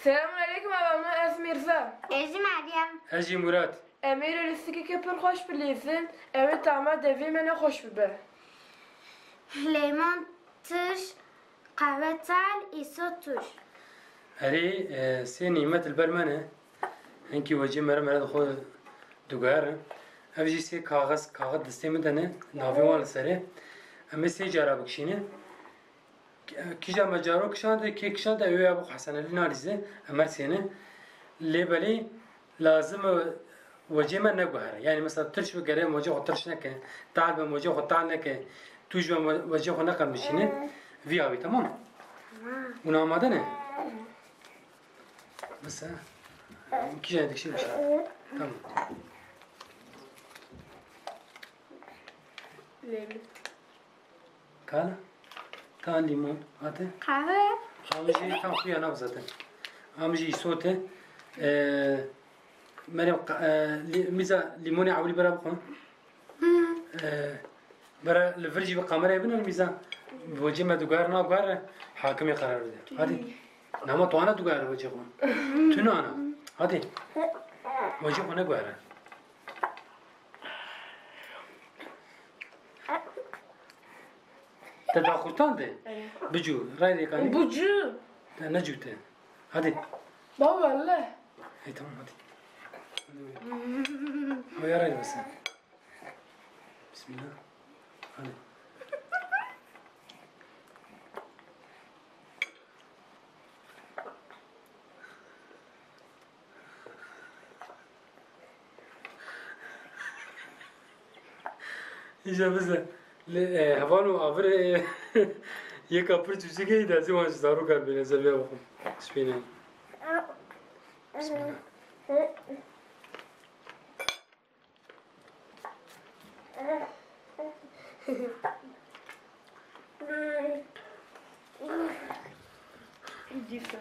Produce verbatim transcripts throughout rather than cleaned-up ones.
Selamun aleyküm, ava min ez Mîrza. Ez jî Meryem. Ez jî Murat. Em ê îro lîstikeke pir xweş bilîzin, ew ê tama devê me ne xweş bibe. Leymon tirş, qehwe tal, îsot tûş. Erê, e, sê nîmet li ber me ne. Hinkî wecê mere mere xwe diguherin. Ev jî sê kaxiz, kaxit destê min de ne, navê wan li ser e. Em ê sê cara bikişînin. Kîja me caro kişande, kê kişande, ew ya bixwe Hesen Elî nalîze, em her sê ne. Lê belê lazim e wecê me neguhere. Yanî mesela tirş bi gere wecê xwe tirş neke, tal be wecê xwe tal neke, tûj be wecê xwe neqemicîne. Vî awî, tamam mı? Tamam. Hûn amade ne? Mesela, kîja dikişî bişe. Tamam. Lê Kala? Ka limon hate? Qehwe. Amijî tam xuya nab zaten. Amijî îsote. Ee, Meryem, qa-, e, li-, mîza limonê ewilî bera bixwe. Ee, bera li vir jî bi kamerayê biner mîza. Wecê me diguher naguhere, hakimê qerar bide. Hadi. Nama tu ana diguhere wecê xwe. Tu nana. Hadi. Wecê xwe neguhere. Te daxurtande? Erê. Bicû, rayê kanî. Bicû. Te necûte. Hadi. Baba, le. Hey, tamam, hadi. Hadi. Hadi, ya rayê bese. Bismillah. Hadi. Îja bize. Lê, e, heval û avirê, e, yeka pir çûçik heye, dezî wan ji zarokan bêne, zeviya bixwin. Spîne. Bismillah. Dîsa.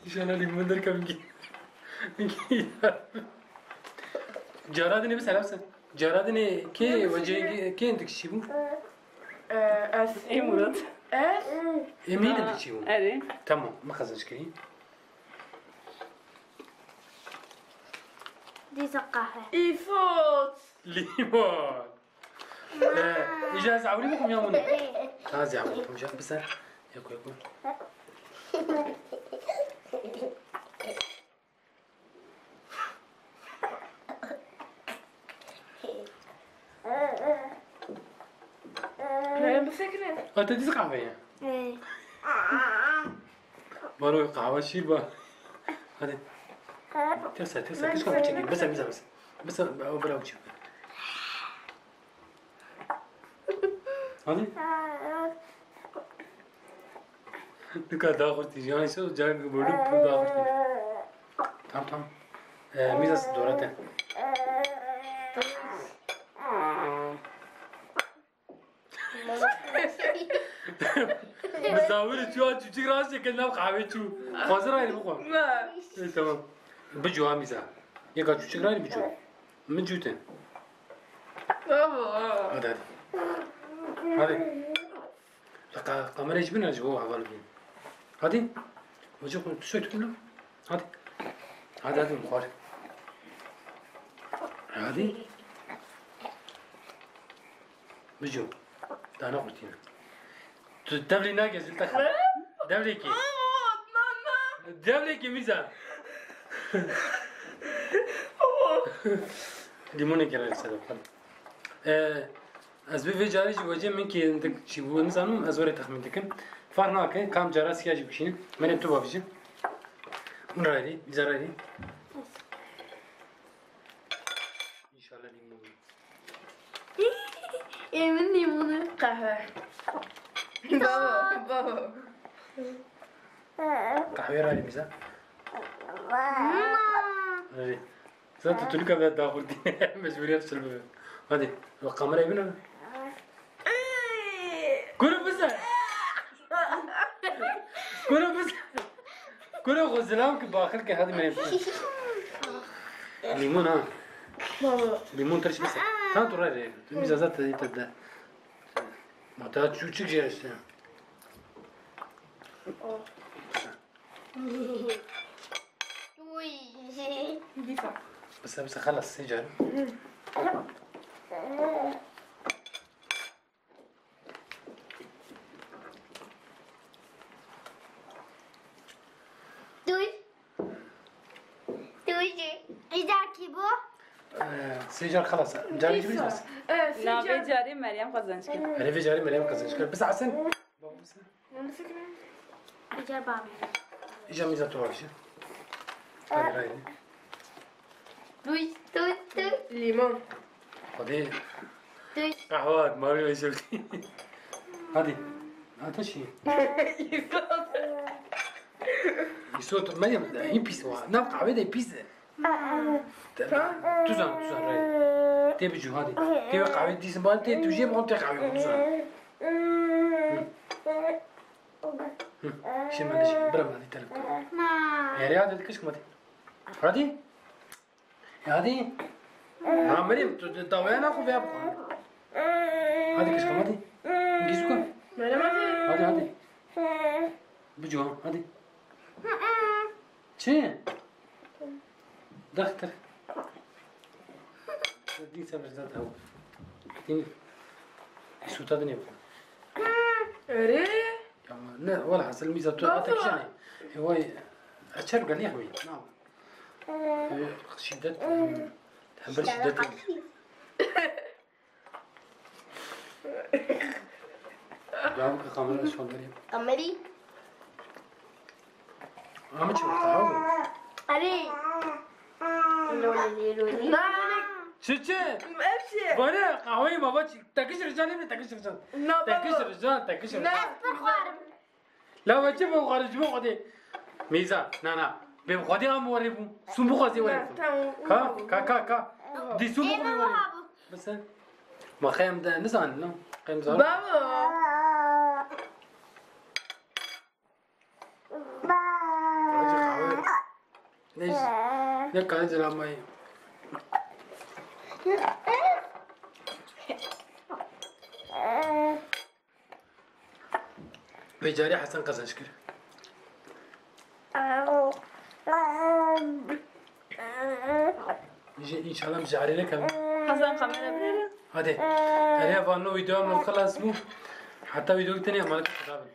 Înşallah lîmon derkevin ki. Cara dinê bi selam sen. Cara dinê kê wecê kê endik çi bû? Ee, ez. Ê Murat. Ez. Ê Mîn endik çi bû? Erê. Tamam, mixezin şikeyî. Dîsa qehwe. Îfot. Limon. Ee, îja ez ewlî bikim ya hûn? Ee. Ha, ez ewlî bikim, îja biser. Yeko, yeko. Meryem bisekine. Ha, te dîsa qehwe ye? Ee. Baro qehwe şîr ba. Hadi. Tesa, tesa, kişka biçekî. Bese, bese, bese. Bese, o bira biçekî. Hadi. Nika daxurtî, yani şu can böyle pul daxurtî. Tamam, tamam. Ee, mîza dorate. Misafir çû, çûçik rast çekin, nav qehwe çû. Hazır aynı bu konu. Ne? E, tamam. Bicû ha mîza. Yeka çûçik rayî bicû. Min cûtin. Baba. Hadi, hadi. Hadi. Ka-, kamerayê jî bine ji bo heval bîn. Hadi. Hoca xwe tu söyle, tu Hadi. Hadi, hadi, xwar. Hadi. Bico. Dana qurtîne. Tu devlî nake, zil te xwe. Devlî ki. Devlî ki mîza. Lîmonê kere ser xwe. Ee, ez bi vê carê jî wecê min ki hindik çî bû nizanim, ez were texmîn dikim. Farq nake, kam cara siya jî bişînin. Merê tu bavîjin. Min rayî, mîza rayî. Înşallah lîmon. Ê min lîmon e. Qehwe. Baba, baba. Qehweyê rayî mîza. Rayî. Sen tu tulika ve daxurtî. Mecbûriyet çil bibe. Hadi. Ve kamerayı bine. Kuru bize. Kuru bize. Kuru xwe zilam ki baxil ki hadi meyve. Limon ha. Baba. Limon ters bize. Tam tu rare. Tu bize zaten yeter de. Ma daha çuçuk şey işte. Uy. Dîsa. Bise, bise, xelas, sê car. Duy. Duy. Îcar kî bû? Ee, sê car xelas e. Carê jî bî bas. Ee, sê Navê car. Carê Meryem Qazançkir. Erê vê carê Meryem Qazançkir. Bise Hesen. Baba bise. Îcar bavê. Îcar mîza tu bavê. Hadi haydi. Duy, duy, duy. Limon. Hadi. Duy. Qehwe, Mario Eşoki. Hadi. Hadi şey. Îsot, Meryem, hîn pîs wa. Nav qehwe de pîs e. Te-, tu zan, tu zan, rey. Tê bicû, hadi. Tê wê qehwe dîsin, bari tê tu jê bixwam, tê qehwe xwe, tu zan. Hı. Hı. Şê me de şê, bira me de terif kir. Na. Erê hadi, kişk me de. Hadi. E, hadi. Ha, Meryem, tu de dawaya naxwe veya bixwe. Hadi kişk me, hadi. Gizli koy. Meryem, hadi. Hadi, hadi. Bicû, ha, hadi. Çi? Dextir. Dîn sebrî zat hew. Dîn. Suta dinê. Erê. Ya ne, wala hasil mîza tu Baba. Atek jene. E, vay, açer gel yahmi. Na. E, şiddet. Hem bir şiddet. Devam ki kamera şonları. Kamerayı. Ama çok daha mı? Arey. Loli, loli. Çiçe. Hepsi. Bana kahveyi baba çi-, takış rıcan ne takış rıcan. Na baba. Takış rıcan, takış rıcan. Na. Pırxwarim. La we çi bixware ji bo Xwedê? Mîza, na, na. Bê bi Xwedê am were bû. Sum bixwazê were bû. Tamam. Ka, ka, ka, ka. Dî sum bixwazê were. Bise. Ma qeyem de nizanin, no? Qeyem zanin. Baba. Hacı kahve. Ne, ne kahve ziramayı. Vê carî Hesen qezenç kir. Jî înşallah bi carê nekem. Hesen kamera bire. Hadi. Erê van no video min xilas bû. Heta video tenê malik xidabin.